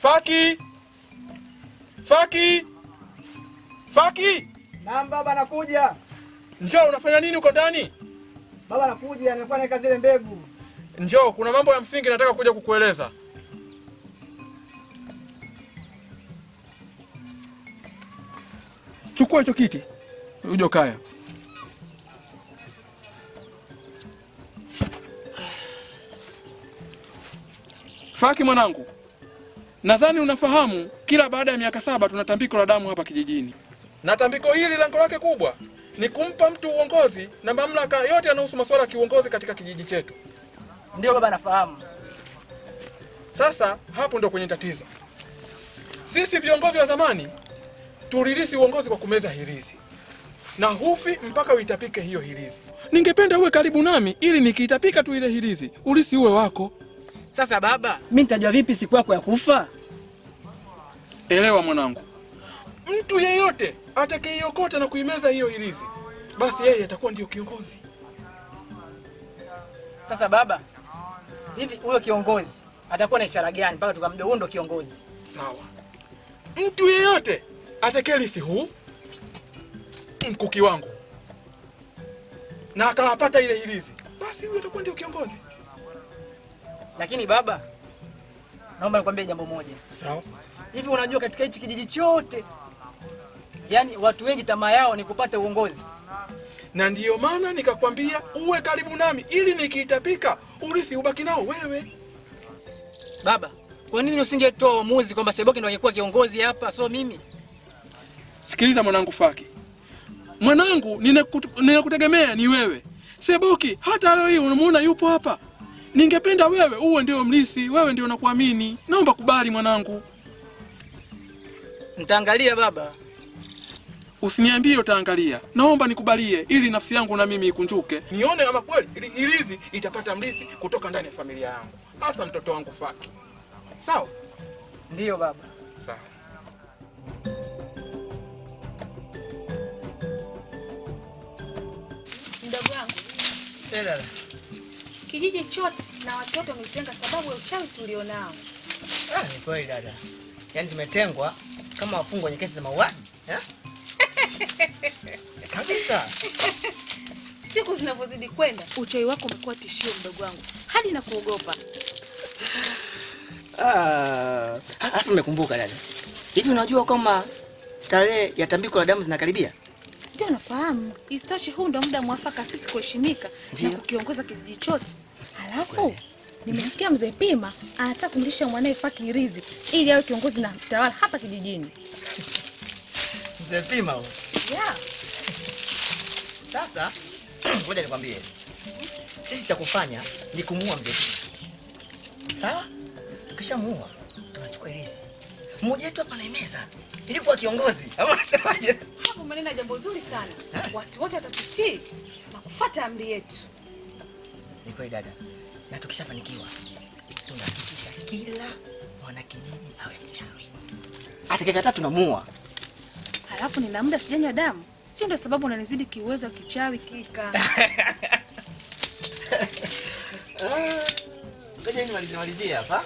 Faki! Faki! Faki! Naam baba, nakuja. Njoo, unafanya nini uko ndani? Baba nakuja, nilikuwa naweka zile mbegu. Njoo, kuna mambo ya msingi nataka kuja kukueleza. Chukua hicho kiti. Uje ukae. Faki mwanangu, nadhani unafahamu kila baada ya miaka 7 tuna tambiko la damu hapa kijijini. Na tambiko hili lengo lake kubwa ni kumpa mtu uongozi na mamlaka yote yanayohusu masuala ya kiuongozi katika kijiji chetu. Ndio baba, nafahamu. Sasa hapo ndio kwenye tatizo. Sisi viongozi wa zamani tulirisi uongozi kwa kumeza hirizi. Na hufi mpaka uitapike hiyo hirizi. Ningependa uwe karibu nami ili nikiitapika tu ile hirizi, ulisi uwe wako. Sasa baba, mimi nitajua vipi siku yako ya kufa? Elewa mwanangu. Mtu yeyote atakayeiokota na kuimeza hiyo hirizi, basi yeye atakuwa ndio kiongozi. Sasa baba, hivi huyo kiongozi atakuwa na ishara gani mpaka tukamjua huyo ndio kiongozi? Sawa. Mtu yeyote atakayelisi huu mkuki wangu na akawapata ile hirizi, basi huyo atakuwa ndio kiongozi. Lakini baba, naomba nikwambie jambo moja. Sawa. Hivi unajua katika hichi kijiji chote, yani watu wengi tamaa yao ni kupata uongozi. Na ndiyo maana nikakwambia uwe karibu nami ili nikiitapika ulisi ubaki nao wewe. Baba, kwa nini usingetoa uamuzi kwamba Seboki ndo angekuwa kiongozi hapa, sio mimi? Sikiliza mwanangu Faki. Mwanangu, ninakutegemea ni wewe. Seboki hata leo hii unamuona yupo hapa. Ningependa wewe uwe ndio mlisi, wewe ndio nakuamini. Naomba kubali mwanangu. Nitaangalia baba. Usiniambie utaangalia. Naomba nikubalie ili nafsi yangu na mimi ikunjuke. Nione kama kweli hirizi itapata mlisi kutoka ndani ya familia yangu. Hasa mtoto wangu Faki. Sawa? Ndio baba. Sawa. Mdogo wangu. Dada. Kijiji chote na watu wote wametenga sababu ya uchawi tulionao. Ah, ni kweli dada. Yaani tumetengwa kama wafungwa kwenye kesi za mauaji, eh? Kabisa. Siku zinavyozidi kwenda, uchawi wako umekuwa tishio mdogo wangu. Hadi na kuogopa. Ah, alafu nimekumbuka dada. Hivi unajua kama tarehe ya tambiko la damu zinakaribia? Ndio nafahamu. Isitoshe huu ndio muda mwafaka sisi kuheshimika na kukiongoza kijiji chote. Alafu nimesikia mzee Pima anataka kumlisha mwanae Faki hirizi ili awe kiongozi na mtawala hapa kijijini. Mzee Pima huyo? Yeah. Sasa ngoja nikwambie. Sisi cha kufanya ni kumuua mzee Pima. Sawa? Tukishamuua tunachukua hirizi. Mmoja wetu hapa anaimeza ili kuwa kiongozi. Ama unasemaje? Hapo umenena jambo zuri sana. Watu wote watatutii na kufuata amri yetu. Ni kweli dada. Na tukishafanikiwa tunahakikisha kila mwanakijiji awe mchawi. Atakayekataa tunamuua. Halafu nina muda sijanywa damu. Sio ndio sababu unanizidi kiuwezo kichawi kika. Ngoja nimalizie hapa.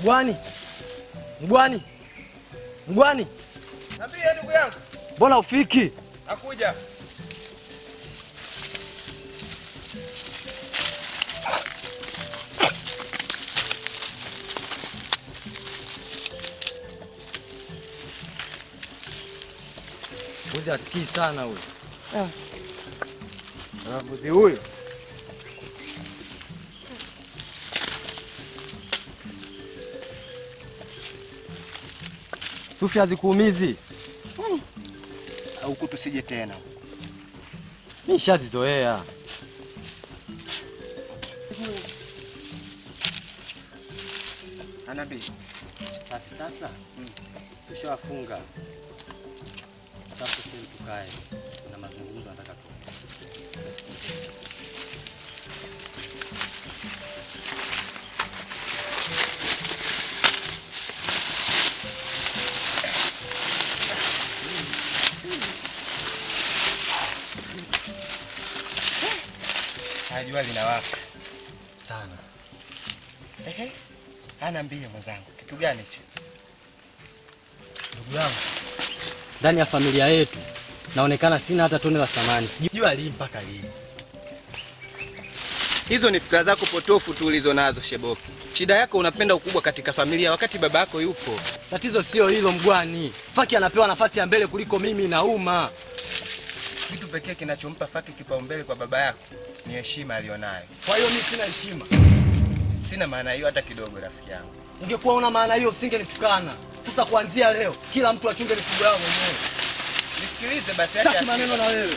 Mgwani. Mgwani. Mgwani. Niambie ndugu yangu. Mbona ufiki? Nakuja. Mbuzi asikii sana huyu. Ah. Mbuzi huyu. Sufi hazikuumizi. Huku tusije tena. Mimi nishazizoea. Anabii. Safi sasa. Tushawafunga. Sasa tukae. Kuna mazungumzo nataka tu. Jua linawaka sana. Ehe. Anaambia mwenzangu, kitu gani hicho? Ndugu yangu, ndani ya familia yetu naonekana sina hata tone la thamani. Sijui lini mpaka lini. Hizo ni fikra zako potofu tu ulizo nazo Sheboki. Shida yako unapenda ukubwa katika familia wakati baba yako yupo. Tatizo sio hilo Mgwani. Faki anapewa nafasi ya mbele kuliko mimi na uma. Kitu pekee kinachompa Faki kipaumbele kwa baba yako ni heshima alionayo. Kwa hiyo mimi sina heshima. Sina maana hiyo hata kidogo rafiki yangu. Ungekuwa una maana hiyo usingenitukana. Sasa kuanzia leo kila mtu achunge mifugo yao mwenyewe. Nisikilize basi, acha Sitaki maneno na wewe.